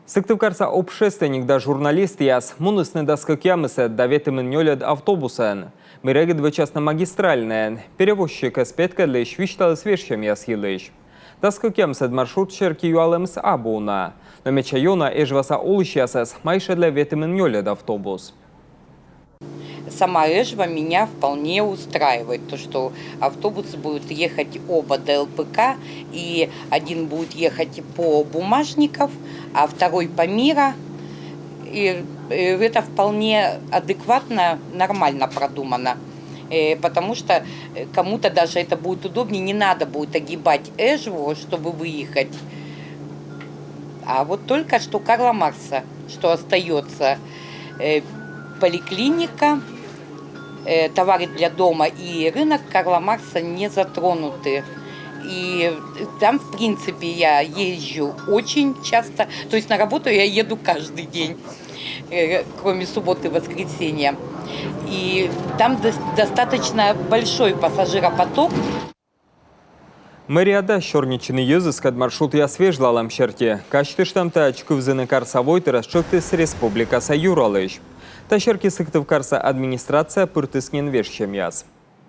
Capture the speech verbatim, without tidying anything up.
Сыктывкарса общественник да журналистъяс мунісны дас кӧкъямысӧд да ветымын нёльӧд автобусӧн. Мый регыд вӧчасны магистральнӧйӧн. Перевозчикӧс петкӧдлысь висьталіс вежсьӧмъяс йылысь. Дас кӧкъямысӧд маршрут серти юалӧмыс абу уна. Но медся ёна Эжваса олысьясӧс майшӧдлӧ ветымын нёльӧд автобус. Сама Эжва меня вполне устраивает, то, что автобус будет ехать оба до ЛПК, и один будет ехать по Бумажников, а второй по Мира. И э, это вполне адекватно, нормально продумано. Э, Потому что э, кому-то даже это будет удобнее, не надо будет огибать Эжву, чтобы выехать. А вот только что Карла Маркса, что остается э, поликлиника, э, товары для дома и рынок Карла Маркса не затронуты. И там, в принципе, я езжу очень часто. То есть на работу я еду каждый день, э, кроме субботы и воскресенья. И там дос- достаточно большой пассажиропоток. Мэрия дась сёрнитчыны йӧзыскӧд маршрутъяс вежлалӧм серти. Казьтыштам, тадз кывзыны карса войтырӧс тшӧктіс республикаса юралысь. Та серти Сыктывкарса администрация пыртіс нин вежсьӧмъяс.